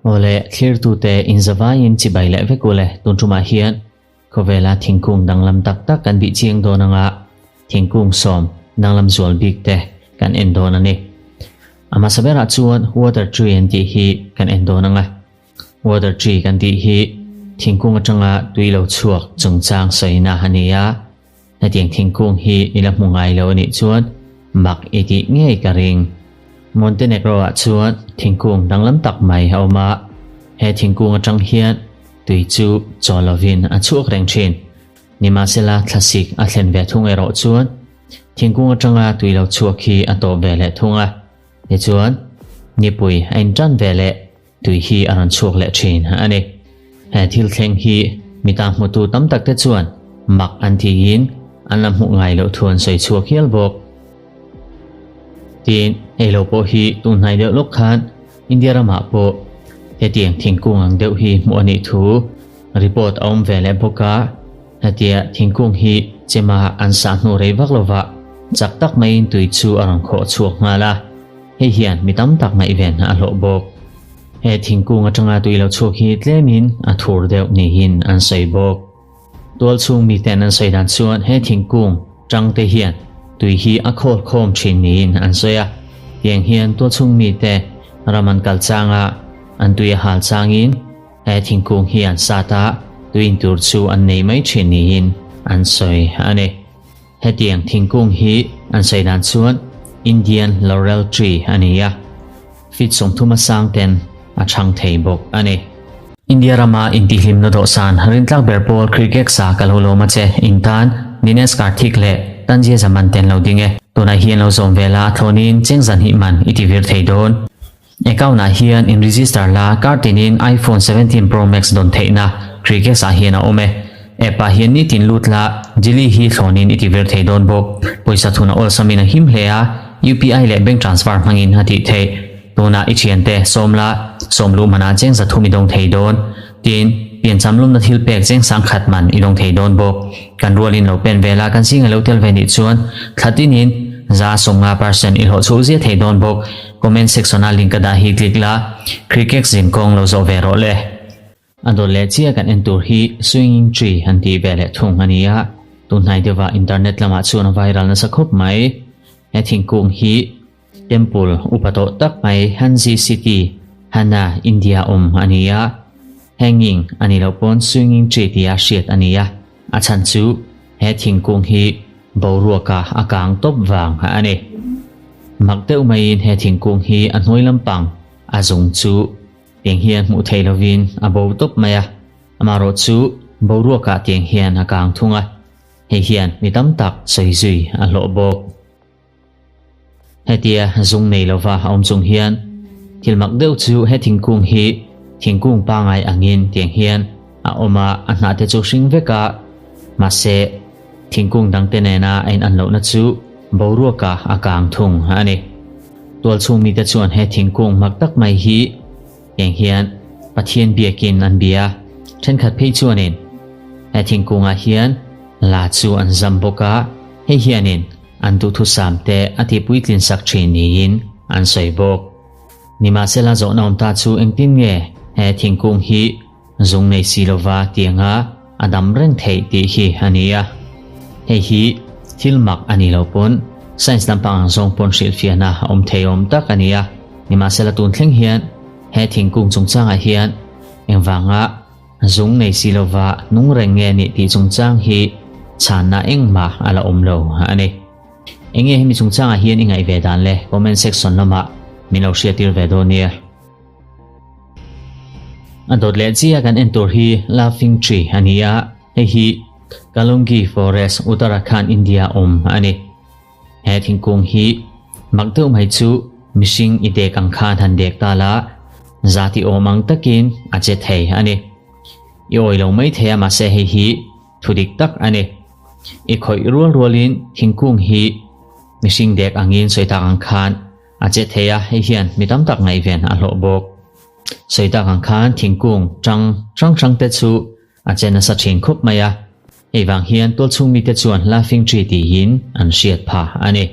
Awle, thlirtute inzavaiin chibai leh vek ule, tun tumah hian khawvela thingkung danglam tak tak kan bih chiang dawn anga thingkung sawm danglam zual bik te kan en dawn a ni. A hmasa berah chuan water tree an tih hi kan en dawn anga water tree kan tih hi thingkung atanga tui lo chhuak chungchang sawina a ni a. Hetiang thingkung hi i la hmu ngai lo a nih chuan mak i tih ngei ka ring. Montenegro-ah chuan thingkung danglam tak mai a awm a, he thingkung atang hian tui chu chaw lovin a chhuak reng thin. Nimahsela thlasik a thlen ve thung erawh chuan thingkung atanga tui lo chhuak hi a tawp ve leh thung a, tichuan nipui a intan ve leh Tui hi a rawn chhuak leh thin a ni. He thil thleng hi mi ta hmutu tam tak te chuan mak an tiin an la hmuh ngai loh thu an sawi chhuak hial bawk. Tin, hei lo pawh hi tun hnai deuh lawk khan India ramah pawh hetiang thingkung ang deuh hi hmuh a nih thu report a awm ve leh bawk a. Hetia thingkung hi chema an sah hnu rei vak lovah chak tak maiin tui chu a rawn khawh chhuak nghal a. Hei hian mi tam tak ngaihven a hlawh bawk. He thingkung atanga tui lo chhuak hi tlemin a thur deuh niin an sawi bawk. Tualchhung miten an sawi dan chuan he thingkung tangte hian tui hi a khawl khawm thin niin an sawi a. Tiang hian tualchhung mite ram an kal changa an tui a hal changin he thingkung hi an sat a, tui in tur chu an nei mai thin niin an sawi a ni. Hetiang thingkung hi an sawi dan chuan Indian Laurel Tree a ni a, feet 30 a sang ten a chhang thei bawk a ni. India rama intihhlimna dawhsan rintlak ber pawl cricket sa ka lo lawm a che, in tan Dinesh Karthik leh Tanzia Zaman ten lo ding e. Tunah hian lo zawm ve la, thlawnin cheng zan hnih man i ti vir thei dawn. Account ah hian in register la kar tinin iPhone 17 Pro Max dawn theihna Cricket ah hian a awm e. App ah hian nitin lut la Jili hi thlawnin i ti vir thei dawn bawk. Pawisa thun a awlsamin a him hle a, UPI leh bank transfer hmangin a tih theih. Tunah i thiante sawm la, sawm luh manah cheng zathum i dawng thei dawn. Tin, piancham lumna thil pek cheng sangkhat man i dawng thei dawn bawk. Kan rualin lo pen ve la, kan zinga lo tel ve nih chuan thla tinin 50% i hlawh chhuh zia thei dawn bawk. Comment section a link ka dah hi click la, cricket zin kawng lo zawh ve rawh le. A dawt leh chiah kan en tur hi swinging tree an tih ve leh thung a ni a, tunhnai deuhah internet lamah chuan a viral nasa khawp mai. He thingkung hi temple upa tawh tak mai Hanzi City, Hana, India awm a ni a, hanging a nih loh pawn swinging tree tia hriat a ni a, a chhan chu he thingkung hi boruaka a kang tawp vang a ni. Mak deuh maiin he thingkung hi a hnuai lampang a zung chu tiang hian hmuh theih lovin a bo tawp mai a, amaherawh chu boruakah tiang hian a kang thung a, hei hian mi tam tak sawi zui a hlawh bawk. Hetia zung nei lova a awm chung hian thil mak deuh chu he thingkung hi thingkung pangai angin tiang hian a awm a, a hnah te chu hring vek a, mahse thingkung dangte nena a in an lohna chu boruaka a kang thung a ni. Tualchhung mite chuan he thingkung mak tak mai hi tiang hian Pathian biakin an bia a, thenkhat phei chuanin he thingkungah hian la chu an zam bawk a, hei hianin an duhthusam te a tihpuitlin sak thin niin an sawi bawk. Nimahsela zawhna awm ta chu engtin nge he thingkung hi zung nei si lova tianga a dam reng theih tih hi a ni a. Hei hi thil mak a ni lo pawn science lampang ang zawng pawn hrilhfiahna a awm thei awm tak a ni a. Nimahsela tun thleng hian he thingkung chungchangah hian engvanga zung nei si lova nung reng nge nih tih chungchang hi chhanna engmah a la awm lo a ni. Enge hemi chungchangah hian i ngaih ve dan le comment section lamah min lo hriattir ve dawn nia. A dawt leh chiah kan en tur hi Laughing Tree a ni a, hei hi Kalungi Forest, Uttarakhand, India awm a ni. He thingkung hi mak deuh mai chu mihring i dek ang khan han dek ta la, zati awm ang takin a che thei a ni. I awi lo mai thei a mahse hei hi thu dik tak a ni. I khawih rual rualin thingkung hi mihring dek angin sawi tak ang khan A che thei a, hei hian mi tam tak ngaihven a hlawh bawk. Sawi tak ang khan thingkung ṭang hrang hrang te chu a che nasa ṭhin khawp mai a, hei vang hian tualchhung mite chuan Laughing Tree tiin an hriat pha a ni.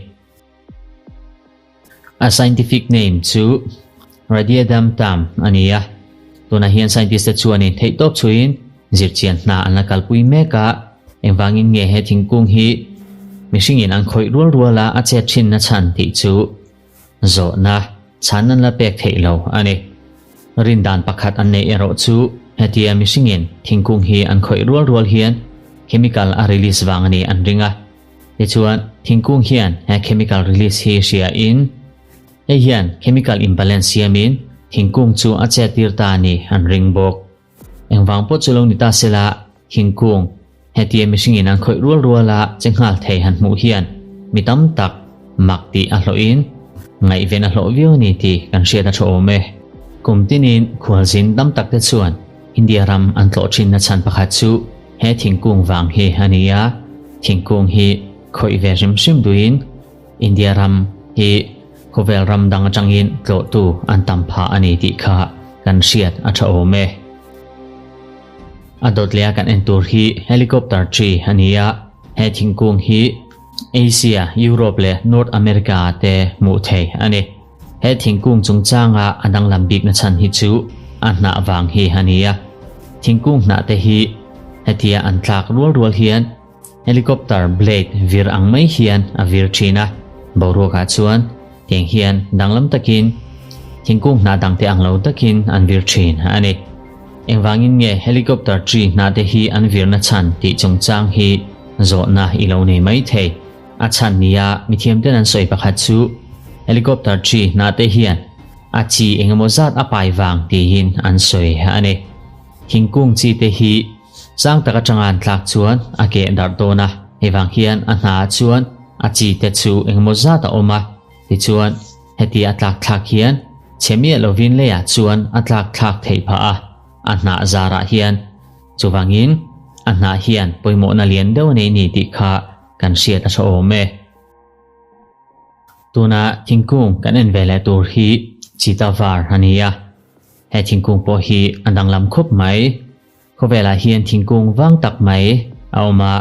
A scientific name chu Radiadam tam a ni a. Tunah hian scientist te chuanin theihtawp chhuiin zirchian hna an la kalpui mek a, engvangin nge he thingkung hi mihringin an khawih rual rual a a chet thinna chhan tih chu zawhna chhan an la pek theih lo a ni. Rindan pakhat an neih erawh chu hetia mihringin thingkung hi an khawih rual rual hian chemical a release vang a ni an ring a. Tichuan, thingkung hian he chemical release hi hria in hei hian chemical imbalance siamin thingkung chu a chet tir ta a ni an ring bawk. Engvang pawh chu lo ni ta sela, thingkung hetia mihringin an khawih rual rual a che nghal thei han hmuh hian mi tam tak mak tih a hlawhin ngaihven a hlawh viau a ni tih kan hriat a tha awm e. Kum tinin khualzin tam tak te chuan India ram an tlawh thinna chhan pakhat chu he thingkung vang hi a ni a, thingkung hi khawih ve hrim hrim duhin India ram hi khawvel ram dang atangin tlawhtu an tam phah a ni tih kha kan hriat a tha awm e. A dawt leh a kan en tur hi helicopter tree a ni a, he thingkung hi Asia, Europe leh North America ah te hmuh theih a ni. He thingkung chungchanga a danglam bikna chhan hi chu a hnah vang hi a ni a. Thingkung hnah te hi hetia an tlak rual rual hian helicopter blade vir ang mai hian a vir thin a. Boruakah chuan tiang hian danglam takin thingkung hnah dangte ang lo takin an vir thin a ni. Engvangin nge helicopter tree hnah te hi an virna chhan tih chungchang hi zawhna i lo nei mai thei. A chhan nia mithiamten an sawi pakhat chu helicopter tree hnah te hian a chi engemaw zat a pai vang tiin an sawi a ni. Thingkung chi te hi sang tak atanga an tlak chuan a keh darh dawn a, hei vang hian a hna ah chuan a chi te chu engemaw zat a awm a, tichuan heti a tlak thlak hian chhe miah lovin leiah chuan a tlak thlak theih phah a, a hnah zarah hian chuvangin a hnah hian pawimawhna lian deuh a nei ni tih kha kan hriat a tha awm e. Tuna thingkung kan en ve leh tur hi chita var a ni a, he thingkung pawh hi a danglam khawp mai. Khawvelah hian thingkung vang tak mai a awm a,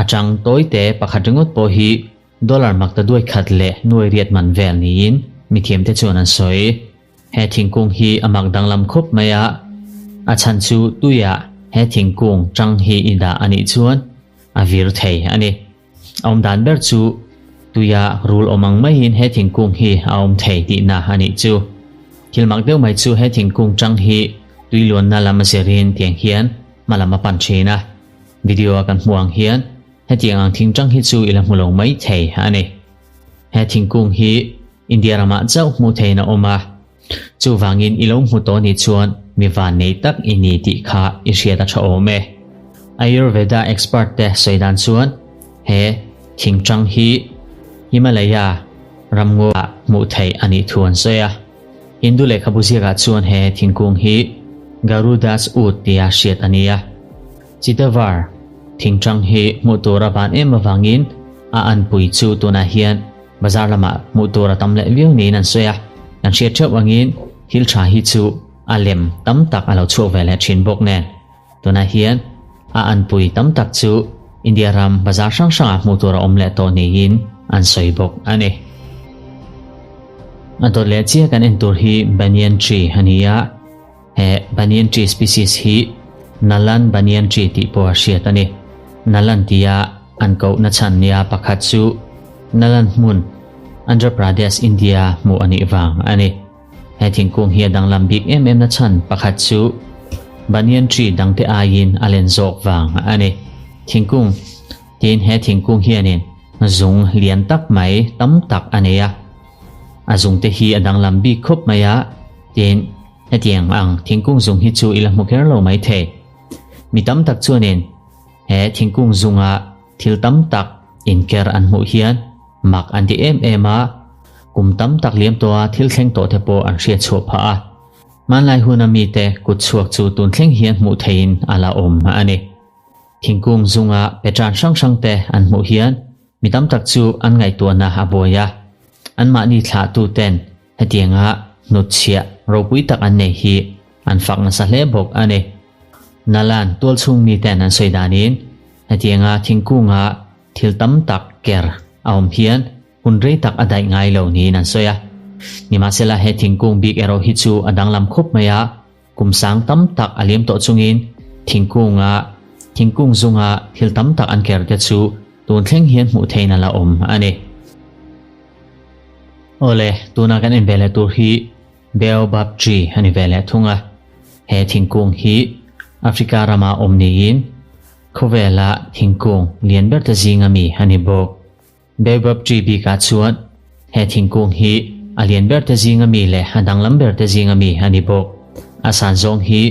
a chang tawi te pakhat ringawt pawh hi dollar makta duai khat leh nuai riat man vel niin mithiamte chuan an sawi. He thingkung hi a mak danglam khawp mai a, a chhan chu tuiah he thingkung chang hi i dah a nih chuan a vir thei a ni. A awm dan ber chu tuia rul awm ang maiin he thingkung hi a awm thei tihna a nih chu. Thil mak deuh mai chu he thingkung chang hi tui luanna lam a zirin tiang hian hma lam a pan thin a. Video a kan hmuh ang hian hetiang ang thing chang hi chu i la hmu lo mai thei a ni. He thingkung hi India ramah chauh hmuh theihin a awm a, chuvangin i lo hmu tawh nih chuan mi van nei tak i ni tih kha i hriat a tha awm e. Ayurveda expert te sawi dan chuan he thingtang hi Himalaya ramngaw ah hmuh theih a nih thu an sawi a. Hindu lehkhabu ziakah chuan he thingkung hi Garuda's Oud tia hriat a ni a. Chitavar thingtang hi hmuh tur a van em avangin a anpui chu tunah hian Bazar lamah hmuh tur a tam leh viau niin an sawi a, kan hriat theuh angin thil tha hi chu a lem tam tak a lo chhuak ve leh thin bawk nen. Tunah hian a anpui tam tak chu India ram bazar hrang hrangah hmuh tur a awm leh tawh niin an sawi bawk a ni. A dawt leh chiah kan en tur hi Banyan tree a ni a, he Banyan tree species hi Nalan Banyan tree tih pawh a hriat a ni. Nalan tia An kohna chhan nia pakhat chu Nalan hmun, Andhra Pradesh, India hmuh a nih vang a ni. He thingkung hi a danglam bik em em na chhan pakhat chu banyan tree dangte aiin a len zawk vang a ni. Thingkung tin he thingkung hianin zung lian tak mai tam tak a nei a. A zungte hi a danglam bik khawp mai a, tin hetiang ang thingkung zung hi chu i la hmu kher lo mai thei. Mi tam tak chuanin He thingkung zunga thil tam tak inker an hmuh hian mak an ti em em a, kum tam tak liam tawha thil thleng tawh te pawh an hriat chhuah phah a. Hmanlai huna mite kut chhuak chu tun thleng hian hmuh theihin a la awm a ni. Thingkung zunga petran hrang hrang te an hmuh hian mi tam tak chu an ngaihtuahna a buai a, anmahni thlahtu ten hetianga hnutchhiah ropui tak an nei hi an fak nasa hle bawk a ni. Nalan tualchhung miten an sawi danin hetianga thingkunga thil tam tak ker a awm hian hun rei tak a daih ngai lo niin an sawi a. Nimahsela he thingkung bik erawh hi chu a danglam khawp mai a, kum sang tam tak a liam tawh chungin thingkunga thingkung zunga thil tam tak an ker te chu tun thleng hian hmuh theihin a la awm a ni. Awle, tuna kan en ve leh tur hi Baobab tree a ni ve leh thung a. He thingkung hi Africa rama awm niin khawvela thingkung lian ber te zinga mi a ni bawk. Baobab tree bikah chuan he thingkung hi a lian ber te zinga mi leh a danglam ber te zinga mi a ni bawk. A san zawng hi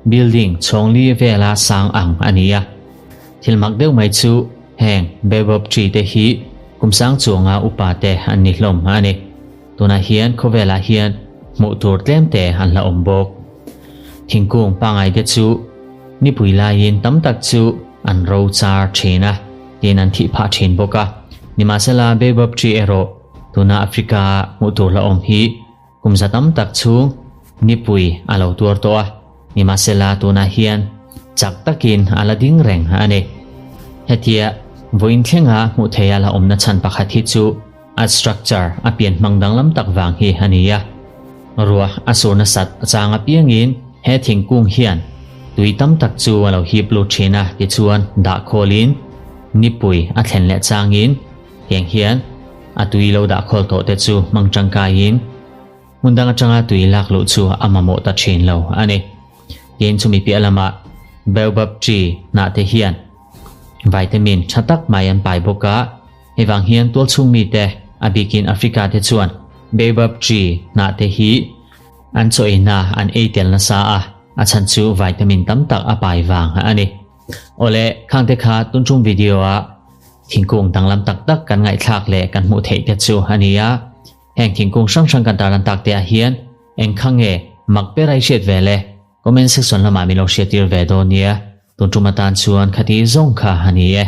building chhawngli vela sang ang a ni a. Thil mak deuh mai chu heng Baobab tree te hi kum sang chuanga upa te an ni hlawm a ni. Tunah hian khawvelah hian hmuh tur tlem te an la awm bawk. Thingkung pangai te chu nipui laiin tam tak chu an ro char thin a, tin an thih phah thin bawk a. Nimahsela Baobab tree erawh tuna Africa a hmuh tur la awm hi kum za tam tak chhung nipui a lo tuar tawh a, nimahsela tunah hian chak takin a la ding reng a ni. Hetia vawiin thlenga hmuh theia la awmna chhan pakhat hi chu A structure a pian hmang danglam tak vang hi a ni a. Ruah a sur nasat chang apiangin he thingkung hian tui tam tak chu a lo hip lut thin a tichuan dah khawlin nipui a thlen leh changin heng hian a tui lo dah khawl tawh te chu hmang tangkaiin hmun dang atanga tui lak luh chu a mamawh ta thin lo a ni. Tin chumi piah lamah Baobab tree hnah te hian vitamin tha tak mai an pai bawk a. Hei vang hian tualchhung mite, a bikin Africa te chuan Baobab tree hnah te hi an chaw eina an ei tel nasa a, a chhan chu vitamin tam tak a pai vang a ni. Awle, khang te kha tun tum video a thingkung danglam tak tak kan ngaihthlak leh kan hmuh theih te chu a ni a. Heng thingkung hrang hrang kan tarlan tak te ah hian eng kha nge mak ber a i hriat ve le? Comment section lamah min lo hriattir ve dawn nia. Tun tum atan chuan khati zawng kha a ni e.